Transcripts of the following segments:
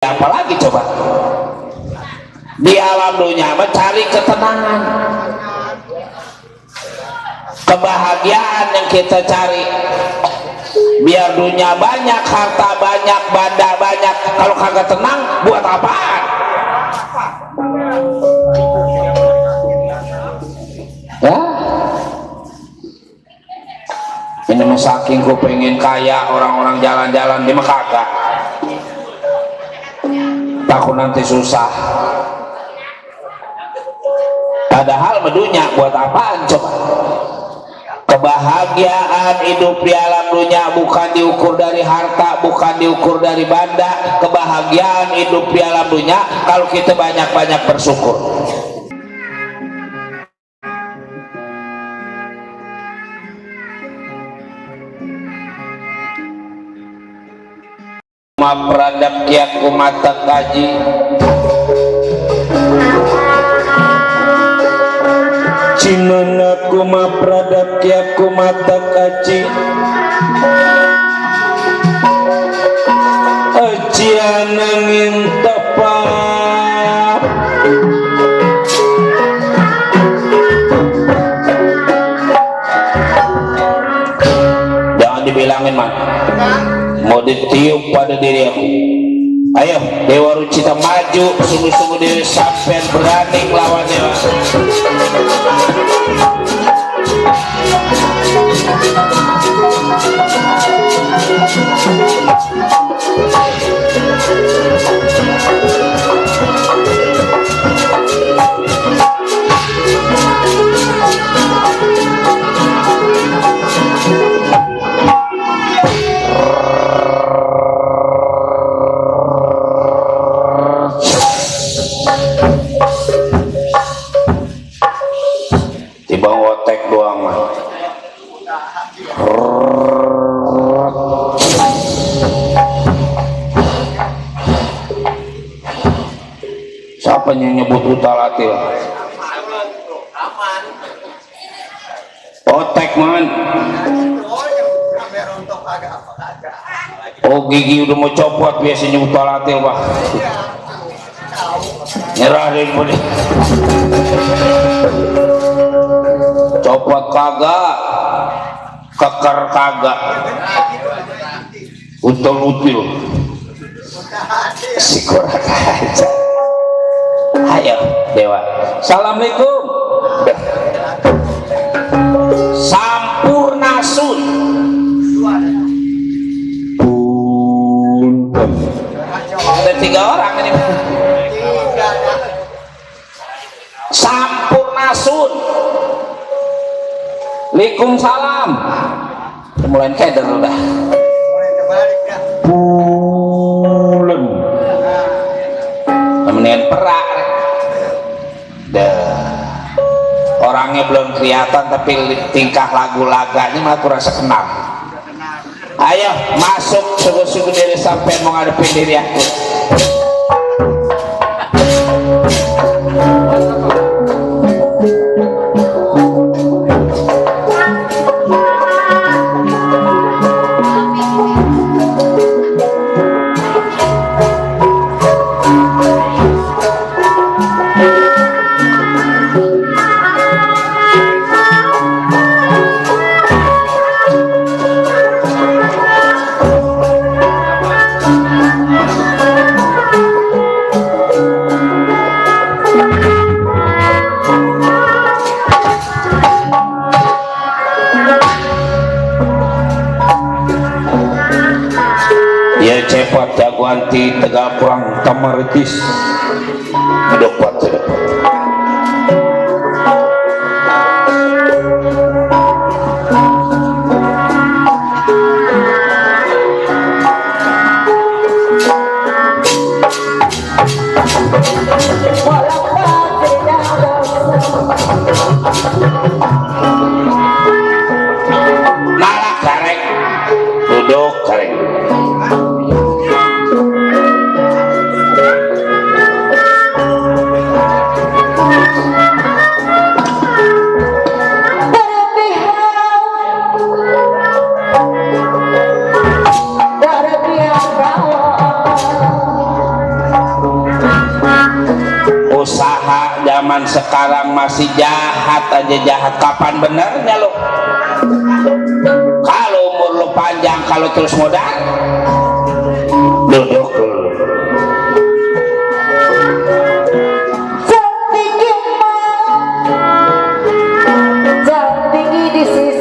Apalagi coba di alam dunia mencari ketenangan, kebahagiaan yang kita cari. Biar dunia banyak, harta banyak, benda banyak, kalau kagak tenang buat apaan? Ya, ini saking ku pengen kaya, orang-orang jalan-jalan di Mekah, takut nanti susah. Padahal medunya buat apaan coba? Kebahagiaan hidup di alam dunia bukan diukur dari harta, bukan diukur dari benda. Kebahagiaan hidup di alam dunia kalau kita banyak-banyak bersyukur. Mapradap kiat kumata kaji Cimana kuma pradap kiat kumata kaji ajian angin tepat jangan dibilangin man mau ditiup pada diri aku. Ayo Dewa Rucita maju, sungguh-sungguh Dewi sampai berani melawan Dewa. Siapa yang nyebut utalatil? Otek man. Oh gigi udah mau copot biasanya utalatil pak. Nyerah deh boleh. Copot kagak, keker kagak, utul-utul. Si kurang aja. Ayo Dewa. Assalamualaikum. Sampurnasun. Ada 3 orang ini. Sampurnasun. Waalaikumsalam. Mulai keder udah. Bulan. Kemudian perak. Orangnya belum kelihatan tapi tingkah lagu-laganya malah kurang kenal. Ayo masuk sungguh-sungguh diri sampai mau ngadepin diri aku. Cepat jagoan di Tegal Kurang Tamaritis dapat malah karek duduk karek. usaha zaman sekarang masih jahat aja jahat. Kapan benernya lo? Kalau umur lo panjang, kalau terus modal, duduk dulu. Di sisi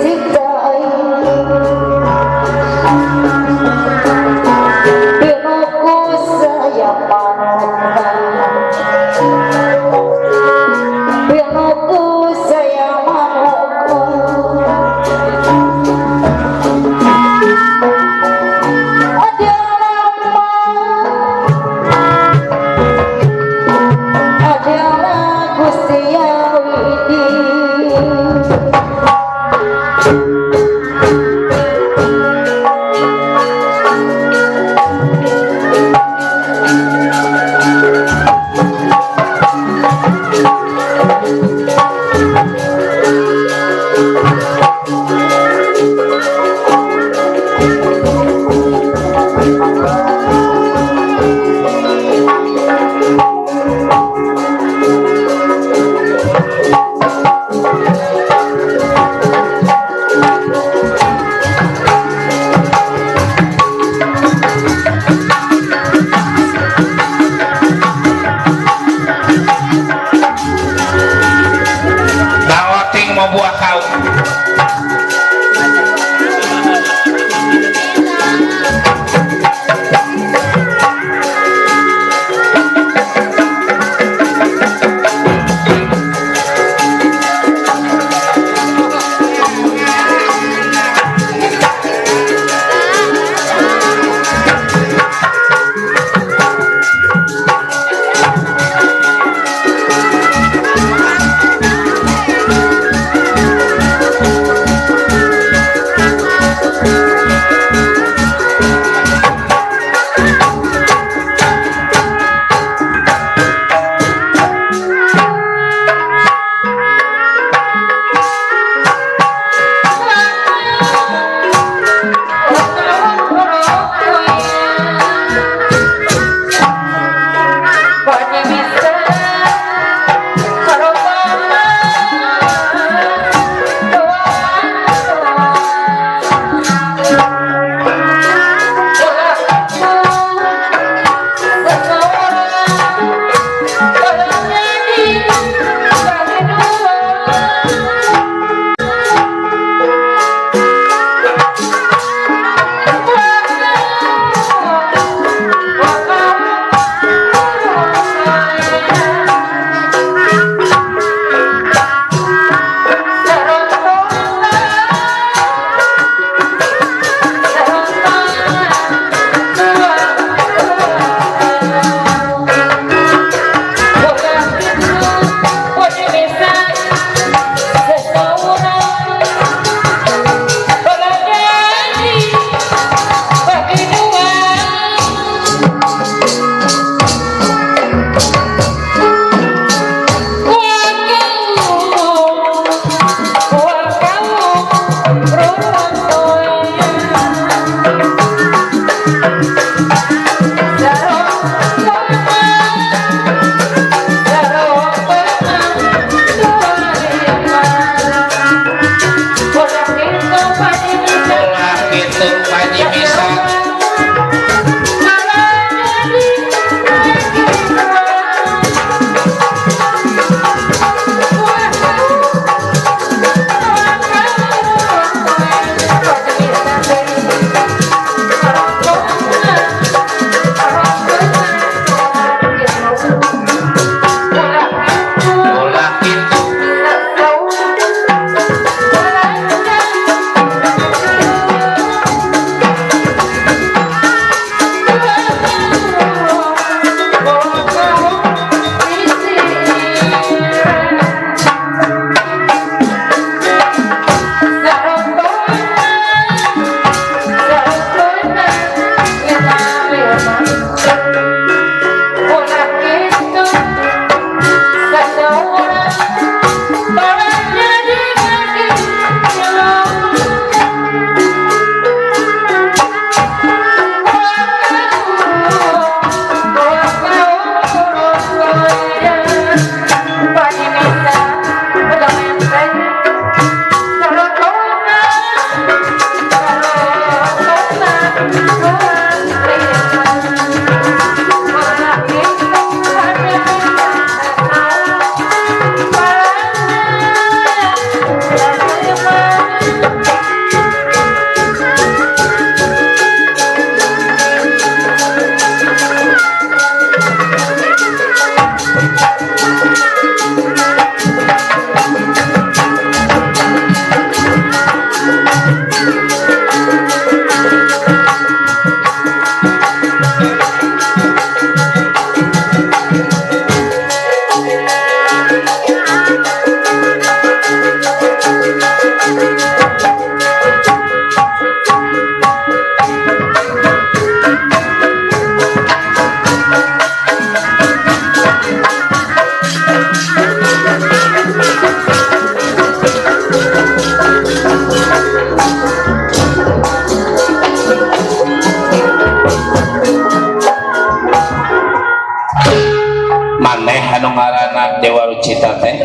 maneh anu ngaranna Dewa Rucita teh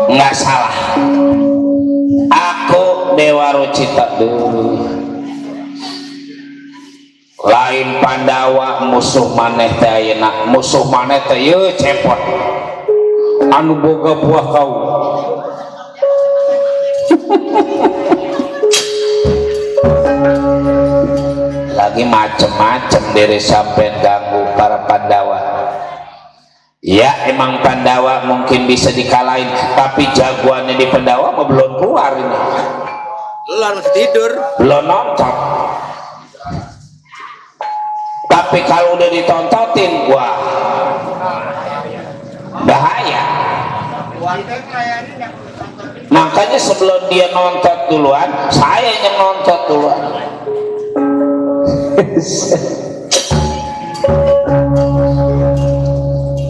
nggak salah. Aku Dewa Rucita lain Pandawa musuh maneh teh ayeuna. Musuh maneh teh yeuh cepot anu boga buah kau. Lagi macem-macem diri sampai ganggu para Pandawa. Ya emang Pandawa mungkin bisa dikalahin, tapi jagoannya di Pandawa mah belum keluar ini. Belum tidur, belum nonton. Tapi kalau udah ditontotin, wah bahaya. Makanya sebelum dia nonton duluan, saya yang nonton duluan.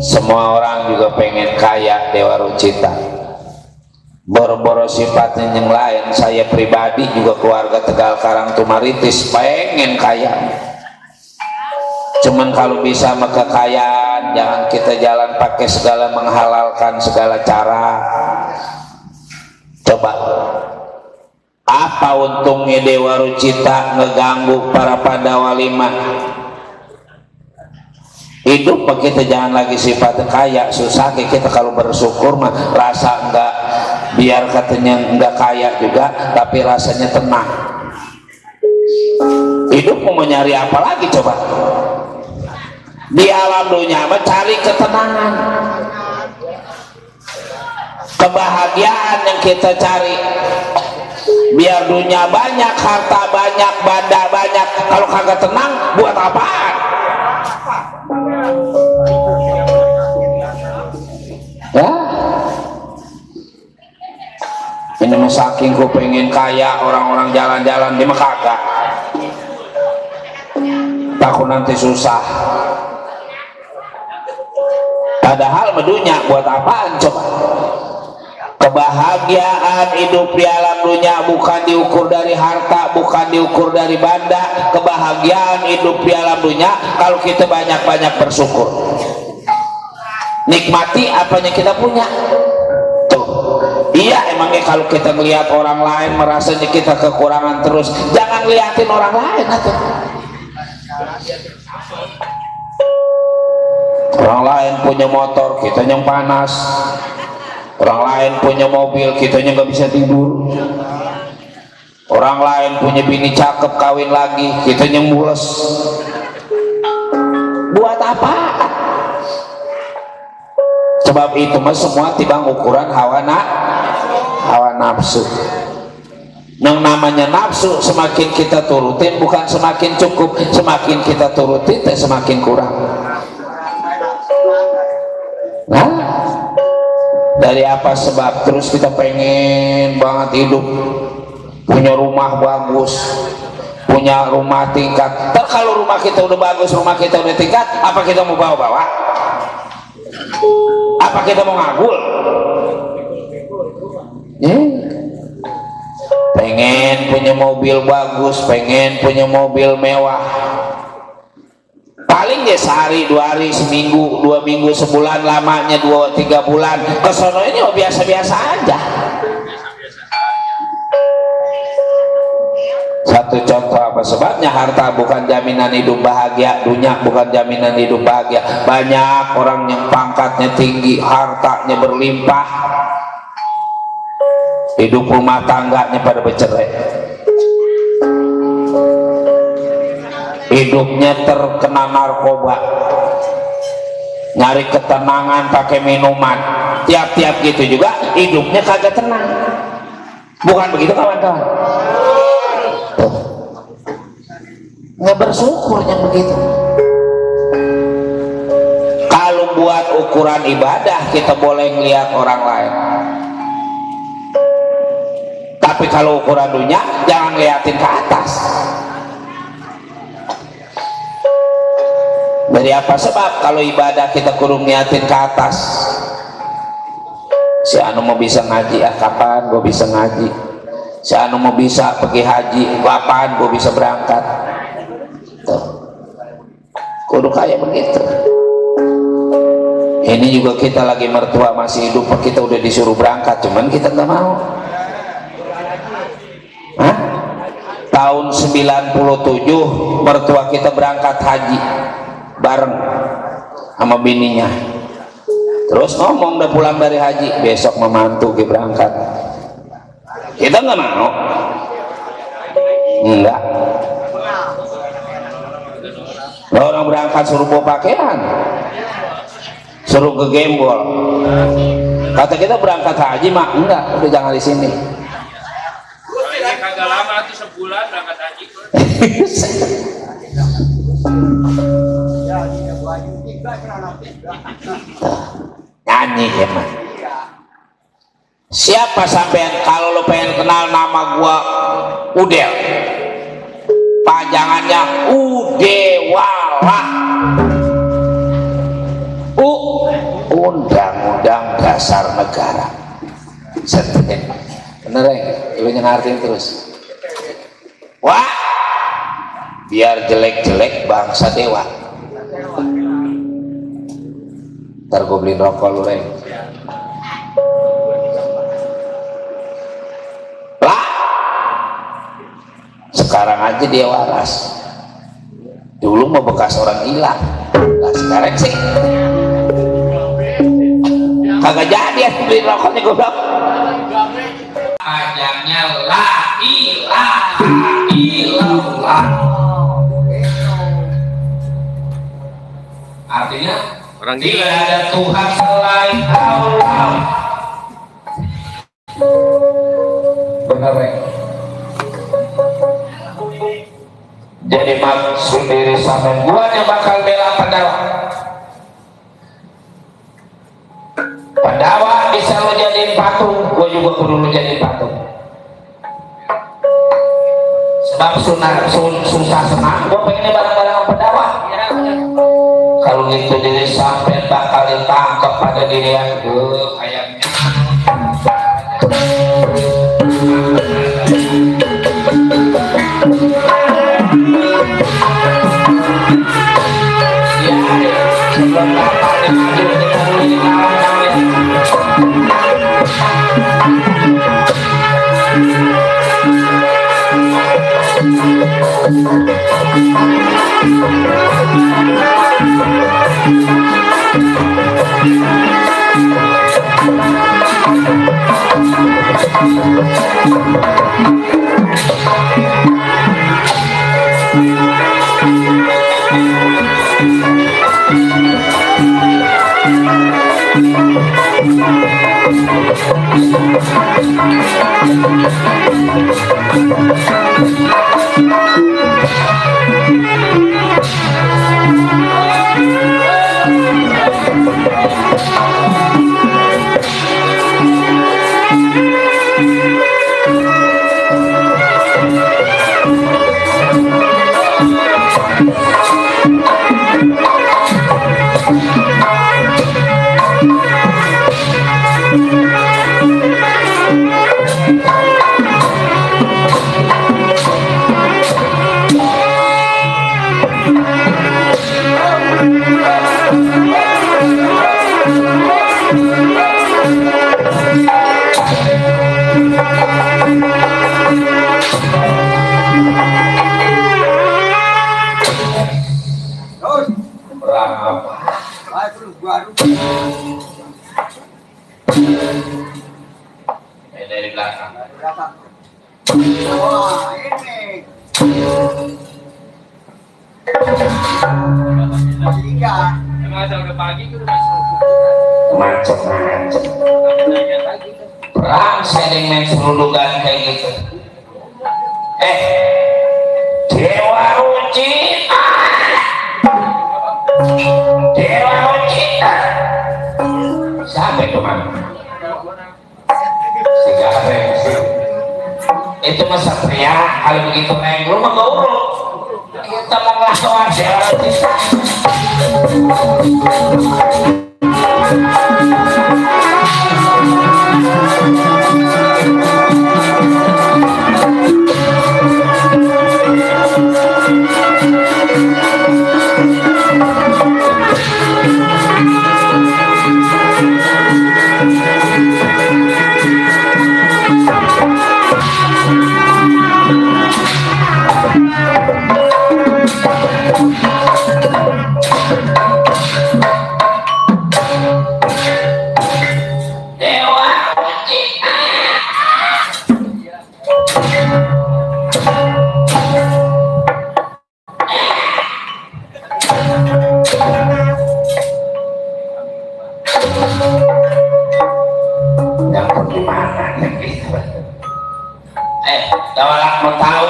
Semua orang juga pengen kaya Dewa Rucita. Boro-boro sifatnya yang lain. Saya pribadi juga keluarga Tegal Karang Tumaritis pengen kaya. Cuman kalau bisa mah kekayaan jangan kita jalan pakai segala menghalalkan segala cara. Coba apa untungnya Dewa Rucita ngeganggu para Pandawa 5? Hidup kita jangan lagi sifat kaya susah. Kita kalau bersyukur mah rasa enggak, biar katanya enggak kaya juga tapi rasanya tenang. Hidup mau nyari apa lagi coba? Di alam dunia mah cari ketenangan, kebahagiaan yang kita cari. Biar dunia banyak, harta banyak, benda banyak, kalau kagak tenang buat apaan? Ya ini mah saking ku pengen kaya, orang-orang jalan-jalan di mah kagak, takut nanti susah. Padahal medunya buat apaan coba? Kebahagiaan hidup di alam dunia bukan diukur dari harta, bukan diukur dari benda. Kebahagiaan hidup di alam dunia kalau kita banyak-banyak bersyukur, nikmati apanya kita punya. Tuh, iya emangnya kalau kita melihat orang lain merasanya kita kekurangan terus, jangan liatin orang lain atau orang lain punya motor, kita yang panas. Orang lain punya mobil, kitanya nggak bisa tidur. Orang lain punya bini cakep kawin lagi, kitanya mules. Buat apa? Sebab itu mah semua timbang ukuran hawa nafsu. Yang namanya nafsu semakin kita turutin bukan semakin cukup, semakin kita turutin semakin kurang. Nah, dari apa sebab terus kita pengen banget hidup punya rumah bagus, punya rumah tingkat. Ntar kalau rumah kita udah bagus, rumah kita udah tingkat, apa kita mau bawa-bawa? Apa kita mau ngagul? Pengen punya mobil bagus, pengen punya mobil mewah, paling ya sehari, 2 hari, seminggu, 2 minggu, sebulan, lamanya 2-3 bulan. Kesono ini oh biasa-biasa aja. Satu contoh apa sebabnya? Harta bukan jaminan hidup bahagia, dunia bukan jaminan hidup bahagia. Banyak orang yang pangkatnya tinggi, hartanya berlimpah, hidup rumah tangganya pada bercerai, hidupnya terkena narkoba, nyari ketenangan pakai minuman, tiap-tiap gitu juga hidupnya kagak tenang. Bukan begitu kawan-kawan? Nggak bersyukur yang begitu. Kalau buat ukuran ibadah kita boleh ngelihat orang lain, tapi kalau ukuran dunia jangan ngeliatin ke atas. Dari apa sebab? Kalau ibadah kita kudu niatin ke atas. Si anu mau bisa ngaji, kapan gue bisa ngaji? Si anu mau bisa pergi haji, kapan gue bisa berangkat? Tuh, kudu kayak begitu. Ini juga kita lagi mertua masih hidup, kita udah disuruh berangkat, cuman kita nggak mau. Hah? Tahun 97 mertua kita berangkat haji bareng sama bininya. Terus ngomong udah pulang dari haji, besok memantu kita berangkat. Kita nggak mau. Enggak. Orang berangkat suruh bawa pakaian, suruh ke gembol. Kata kita berangkat haji mak, enggak, udah jangan di sini. Ini kagak lama tuh sebulan berangkat haji. Nyanyi ya mah. Siapa sampean kalau lo pengen kenal nama gua Udel? Panjangannya Udewala. Undang-undang dasar negara. Setelah bener ya, ibu ngertiin terus. Wah, biar jelek-jelek bangsa dewa. Ntar gue beliin rokok lu Reng. Lah, sekarang aja dia waras. Dulu mau bekas orang hilang. Nah sekarang sih kagak jadi ya beliin rokoknya gue bilang. Panjangnya la ilaha illallah. Artinya Orang tidak gila. ada Tuhan selain Allah. Benar ya? Jadi maksud diri sampai gua yang bakal bela Pandawa. Pandawa bisa lo jadiin patung, gua juga kudu lo jadiin patung. Sebab susah senang, gua pengennya bareng-bareng sama Pandawa. Kalau gitu diri sampai bakal ditangkap pada diri yang kayaknya. Sebelum kapal dimaju kita mulai dari belakang. Wah, ini. Tiga. Emang asal udah pagi itu udah Macet. Perang sering main serulugan kayak gitu. Dewa Ucita. Dewa Ucita. Siapa itu man? Segareng sih. Itu mah satria. Kalau begitu neng lu mah gak urut. Kita mau ngelawan Dewa Ucita. Dawalak mau tahu.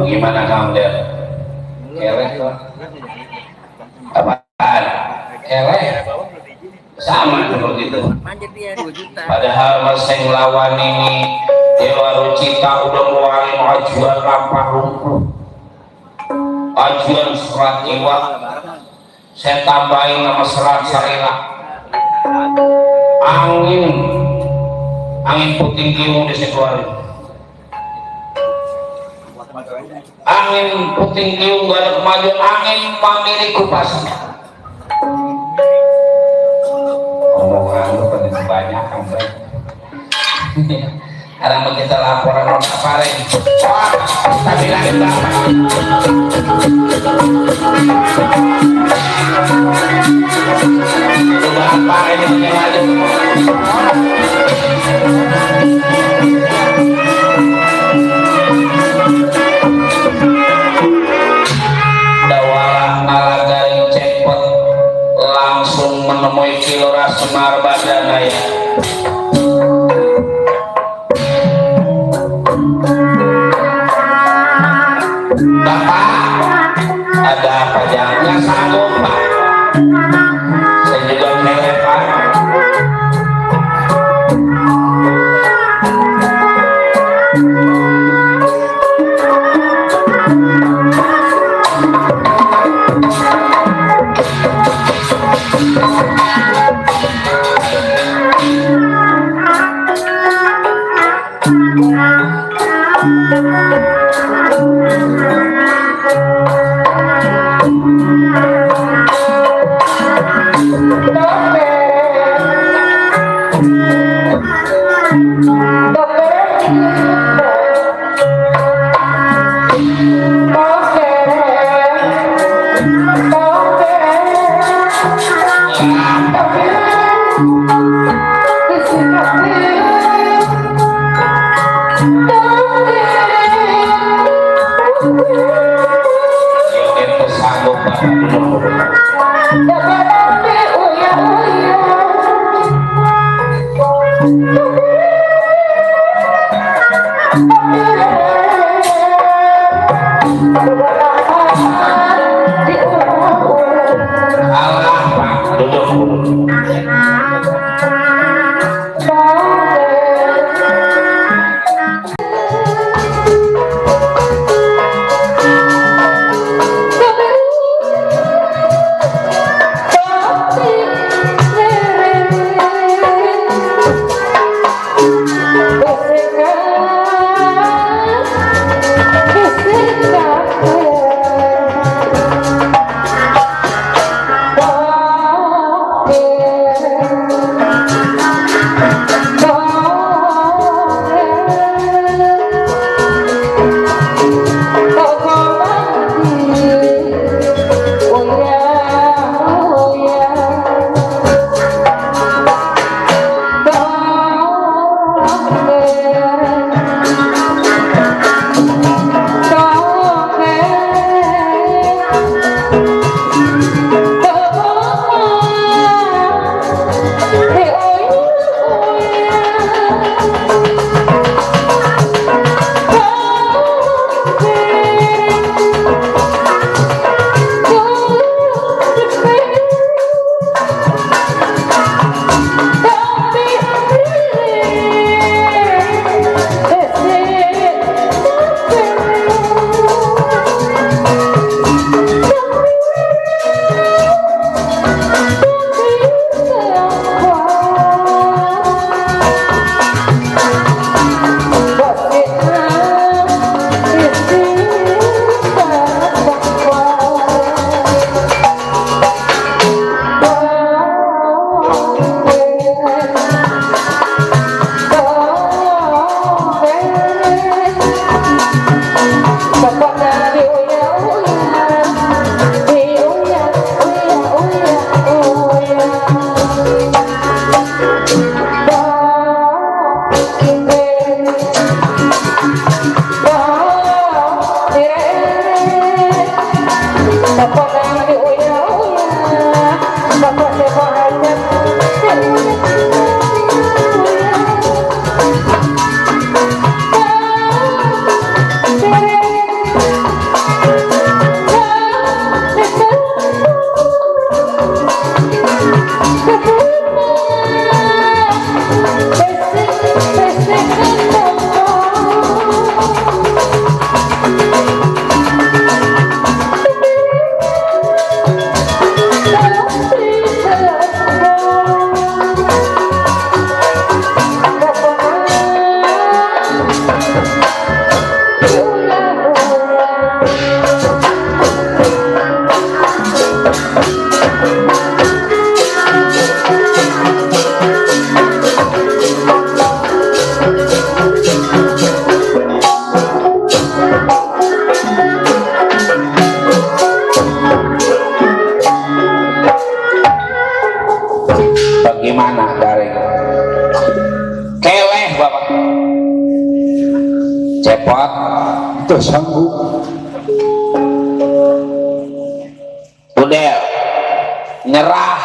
Bagaimana kamu lihat? Kelek tuh. Apaan? Kelek? Sama dulu gitu. Padahal masing lawan ini Dewa Rucita udah ngeluarin ajuan lampah rumput, ajuan serat jiwa. Saya tambahin nama serat sarila. Angin puting kiung dikeluarin. Angin puting kiung gak ada kemajuan, angin pamili kupas. Omongan lu pada banyak kamu. Karena kita laporan orang apa lagi? Kita bilangin bapak. Itu bapak ini yang ada. Dawalah nalagaring cepet langsung menemui Kilora Semar Badanaya. Bapak, ada apa jangan sanggup Pak? Saya juga melek Pak. repot tuh sanggup udah nyerah.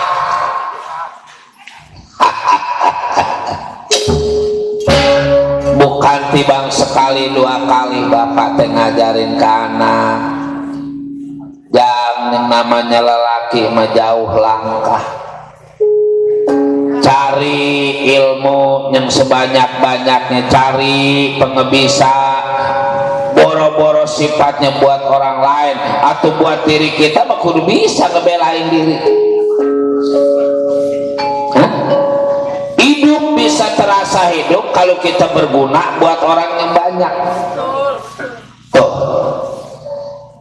Bukan tibang sekali dua kali bapak teh ngajarin ke anak yang namanya lelaki mah jauh langkah, cari ilmu yang sebanyak-banyaknya, cari pengebisa, boro-boro sifatnya buat orang lain atau buat diri kita mah kudu bisa ngebelain diri. Hidup bisa terasa hidup kalau kita berguna buat orang yang banyak. Tuh,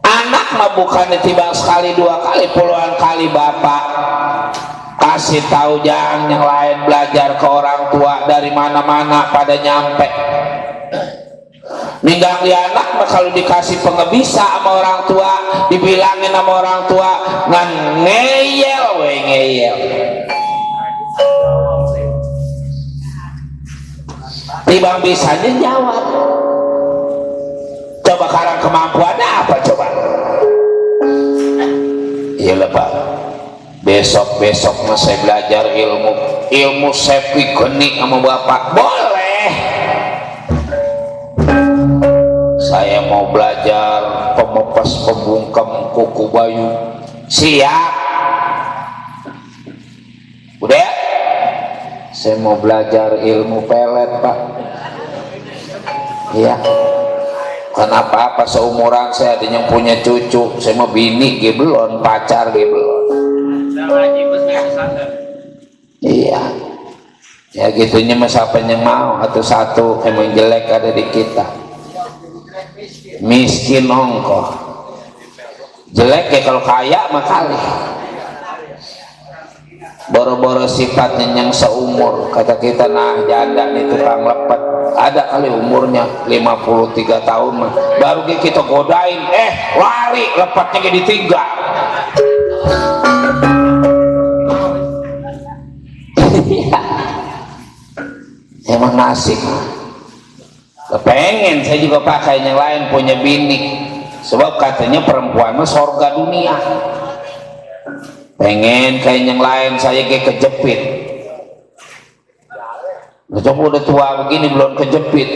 anak mah bukan ditimbang sekali dua kali, puluhan kali bapak kasih tahu jangan yang lain, belajar ke orang tua dari mana-mana pada nyampe. Ninggang di anak mah kalau dikasih pengebisa sama orang tua, dibilangin sama orang tua ngan ngeyel we ngeyel. Tibang bisanya jawab. Coba karang kemampuannya apa coba? Iya lah Pak. Besok-besok mah saya belajar ilmu saya piknik sama bapak. Boleh. Saya mau belajar pemepas pembungkam kuku bayu. Siap. Udah? Saya mau belajar ilmu pelet Pak. Iya. Kenapa apa seumuran saya ada yang punya cucu, saya mau bini ge belum, pacar ge belum. Iya. Ya gitunya mah siapa yang mau atau satu emang jelek ada di kita. Miskin ongkoh. Jelek ya kalau kaya mah kali. Boro-boro sifatnya yang seumur, kata kita nah janda nih tukang lepet ada kali umurnya 53 tahun mah baru kita godain lari lepetnya kayak ditinggal. Emang nasib. Kepengen saya juga pakai yang lain punya bini sebab katanya perempuan mah sorga dunia. Pengen kayak yang lain saya kayak kejepit. Coba udah tua begini belum kejepit.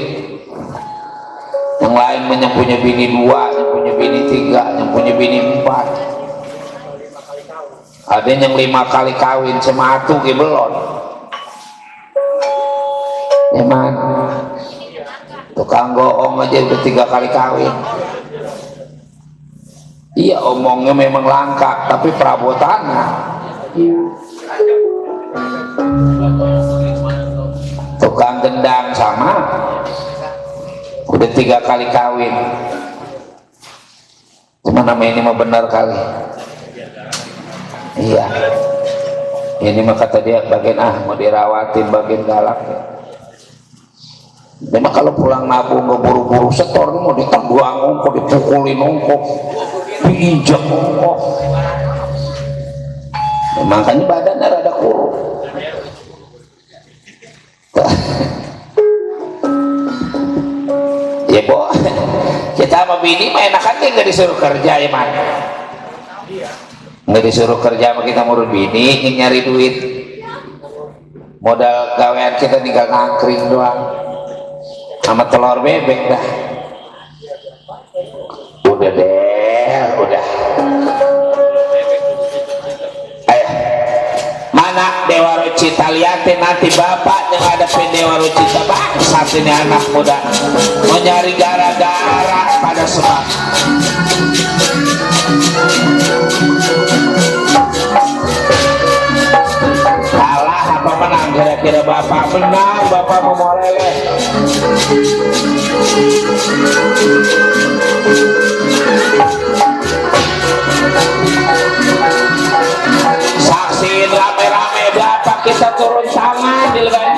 Yang lain yang punya bini 2, yang punya bini 3, yang punya bini 4. Ada yang 5 kali kawin sama atu kayak belum. Emang tukang goong aja udah 3 kali kawin. Iya omongnya memang langka tapi perabotannya tukang gendang sama udah 3 kali kawin. Cuma nama ini mah benar kali. Iya ini mah kata dia bagian mau dirawatin bagian galak. Memang kalau pulang nabung nggak buru-buru setor mau ditangguang ongkos, dipukulin ongkos, diinjak ongkos. Makanya badannya rada kurus. Ya boh, kita sama bini mah enakan nggak disuruh kerja ya man. Nggak disuruh kerja sama kita ngurus bini, nyari duit. Modal gawean kita tinggal ngangkring doang. Sama telur bebek dah. Udah deh, udah. Ayo, mana Dewa Rucita, liatin nanti bapak yang hadapin Dewa Rucita. Bangsat ini anak muda mau nyari gara-gara pada sebab. Kalah apa menang kira-kira bapak? Menang, bapak mau leleh. Saksiin rame-rame bapak kita turun tangan di lebar.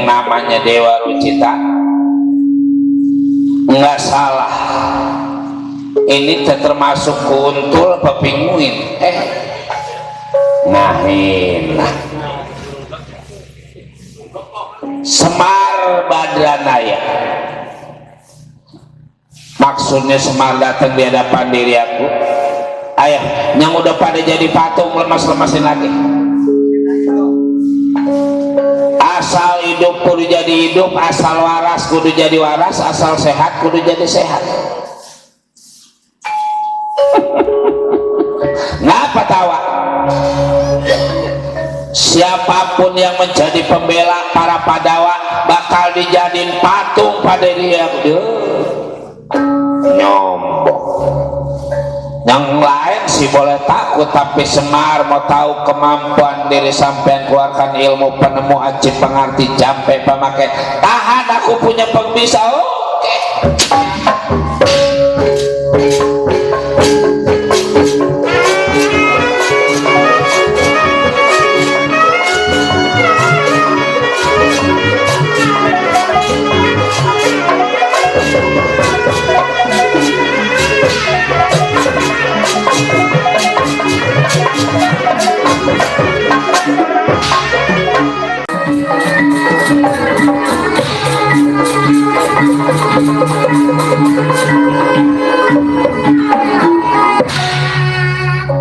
yang namanya Dewa Rucita nggak salah. Ini termasuk kuntul apa pinguin? Nahin Semar Badranaya. Maksudnya Semar datang di hadapan diri aku. Ayah, yang udah pada jadi patung lemas-lemasin lagi. Asal hidup kudu jadi hidup, asal waras kudu jadi waras, asal sehat kudu jadi sehat. Ngapa tawa? Siapapun yang menjadi pembela para Padawa bakal dijadiin patung pada dia. Nyombong. Yang lain sih boleh takut, tapi Semar mau tahu kemampuan diri sampai keluarkan ilmu penemu aji pengerti jampe pemakai. Tahan, aku punya pembisa. Oke.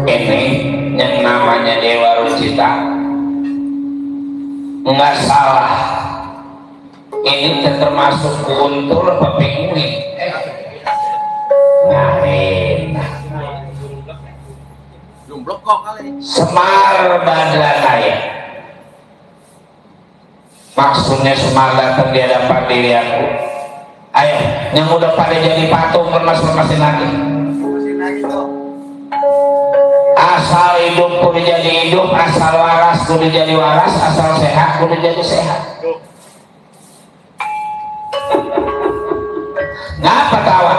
Ini yang namanya Dewa Rucita nggak salah. Ini termasuk kuntul apa pinguin? Jumblok kok kali. Semar Badranaya. Maksudnya Semar datang di hadapan diri aku. Ayo, yang udah pada jadi patung lemas-lemasin lagi. Asal hidup kudu jadi hidup, asal waras kudu jadi waras, asal sehat kudu jadi sehat. Ngapa tawa?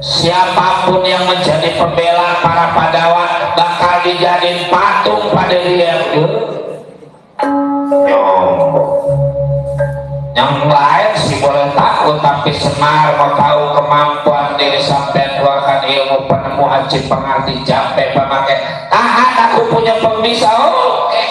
Siapapun yang menjadi pembela para Padawa bakal dijadiin patung pada dia. Yang lain sih boleh takut, tapi Semar mau tahu kemampuan diri sampai keluarkan ilmu penemu aji pengerti jampe pemakai. Tahan, aku punya pembisa. Oke.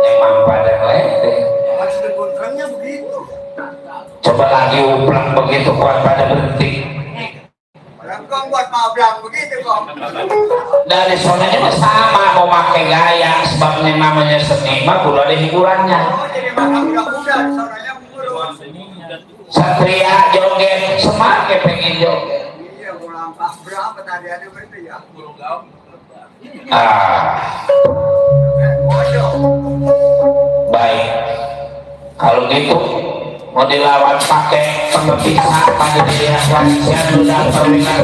Emang pada ledek. Coba lagi uplang begitu kuat pada berhenti. Kong buat mablang begitu kong. Dari sonanya sama mau pakai gaya, sebabnya namanya seni mah kudu ada hiburannya. Oh, jadi makan muda-muda di sonanya mulu. Satria joget, Semar ke pengen joget. Iya, ulang berapa tadi ada berarti ya? Baik. Kalau gitu mau dilawan pakai pengepisa pada diri yang sudah terlihat.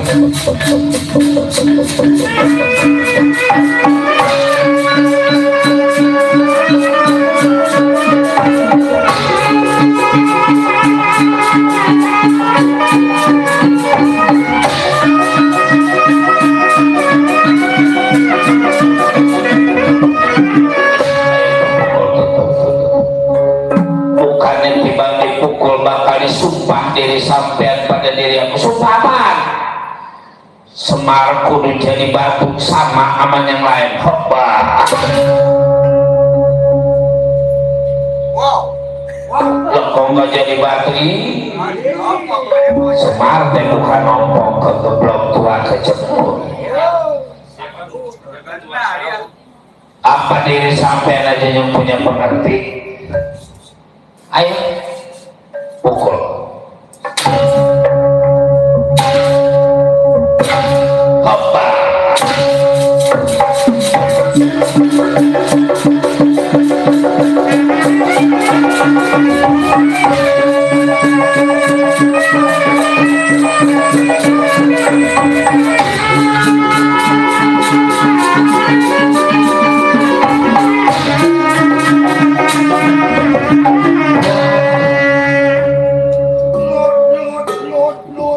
Bukannya tiba dipukul bakal disumpah diri sampean pada diri aku. Sumpah apaan? Semar kudu jadi batu sama aman yang lain. Hoppa. Wow. Loh kok nggak jadi batu ini? Semar teh bukan ompong ke belum tua kejemur. Apa Apa diri sampean aja yang punya pengerti? Ayo pukul. Hoppa.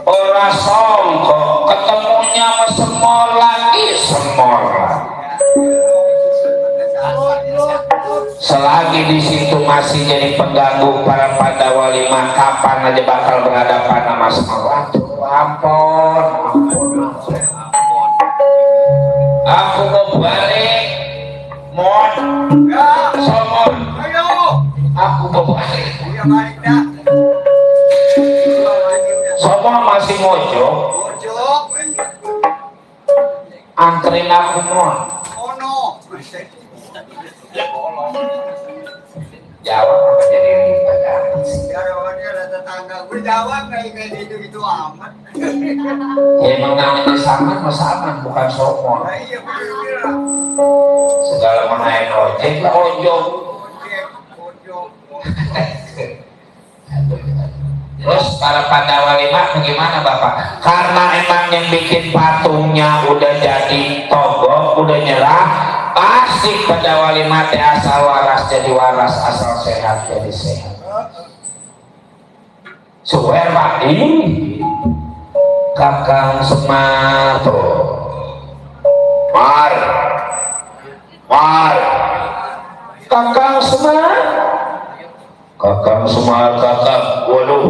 Ora songko ketemunya sama semor lagi semor lagi. Selagi di situ masih jadi pengganggu para Pandawa 5, kapan aja bakal berhadapan sama semor. Ampun, aku mau balik, mon, Ya, somor, ayo. aku mau balik. Iya balik dah. Somor masih mojok, Bojok. anterin aku mon. Ono. Jawab apa jadi ribet amat sih? Ya, dia ada tetangga. Gue jawab kayak gitu-gitu amat. Ya emang namanya sama sama bukan somor. Nah, iya bener. Segala menaik ojek lah ojok. Bojok. Terus para Pandawa 5 bagaimana Bapak? Karena emang yang bikin patungnya udah jadi togok, udah nyerah, pasti Pandawa 5 teh asal waras jadi waras, asal sehat jadi sehat. Suwer Pak ini Kakang Semar tuh. Mar. Kakang Semar. Kakang Semar, kakang, waduh,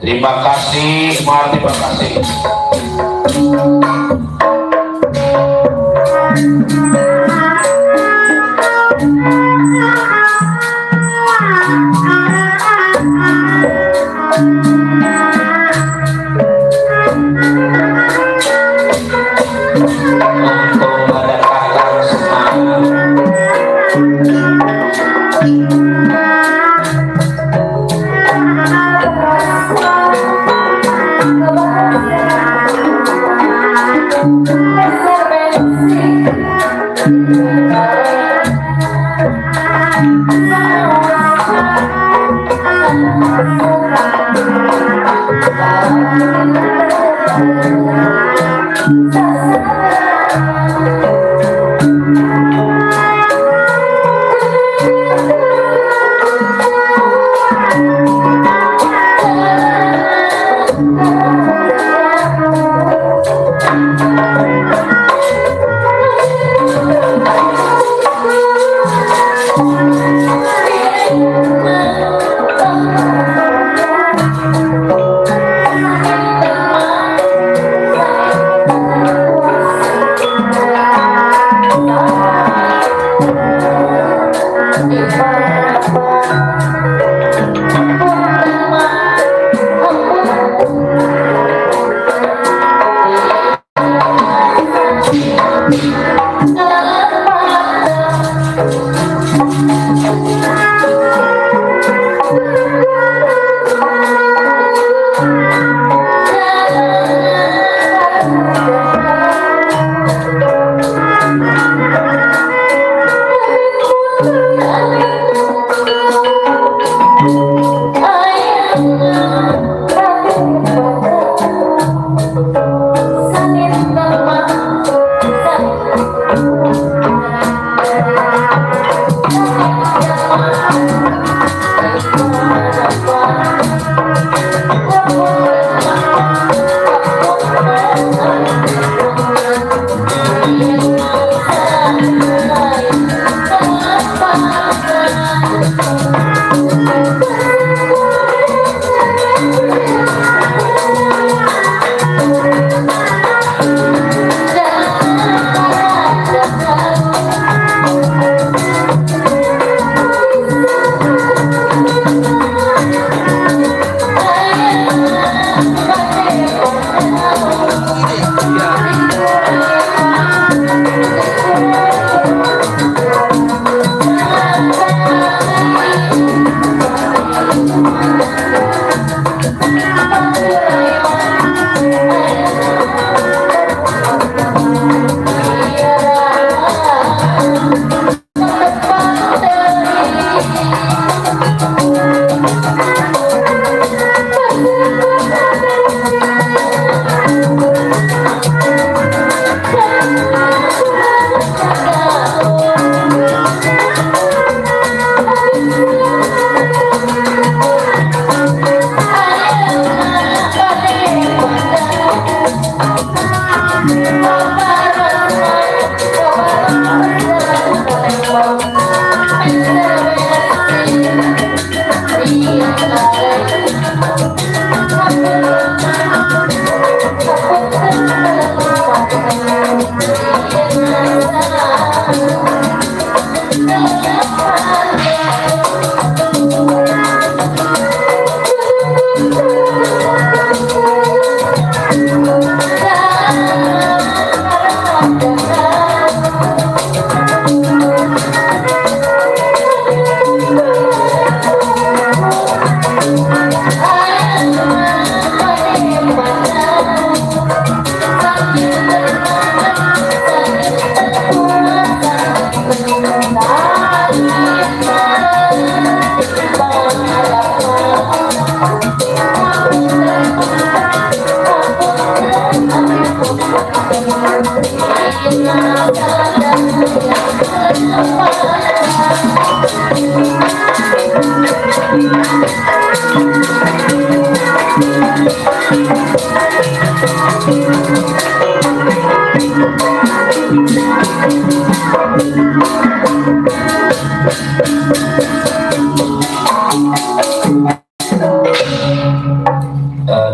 terima kasih Semar, terima kasih. Untung ada Kakang Semar.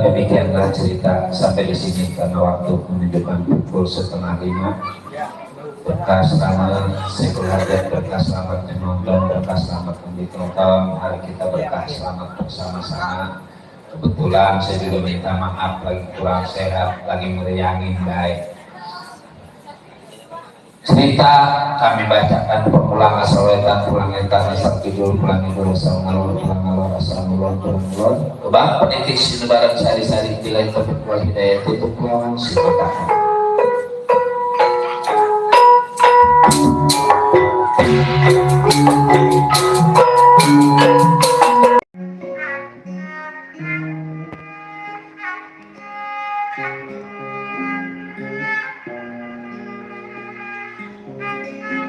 Demikianlah cerita sampai di sini karena waktu menunjukkan pukul 4:30. Berkah selamat Saiful Hajat, berkah selamat menonton, berkah selamat ditonton. Hari kita berkah selamat bersama-sama. Kebetulan saya juga minta maaf lagi kurang sehat, lagi meriangin baik. Cerita kami bacakan pengulang asal-wetan, pulang entar, asal kidul, pulang idul, asal ngalor, pulang ngalor, asal mulon, pulang mulon. Kebang penitik sinebaran sari-sari, bila itu berkuah hidayah, tutup lawan si kota.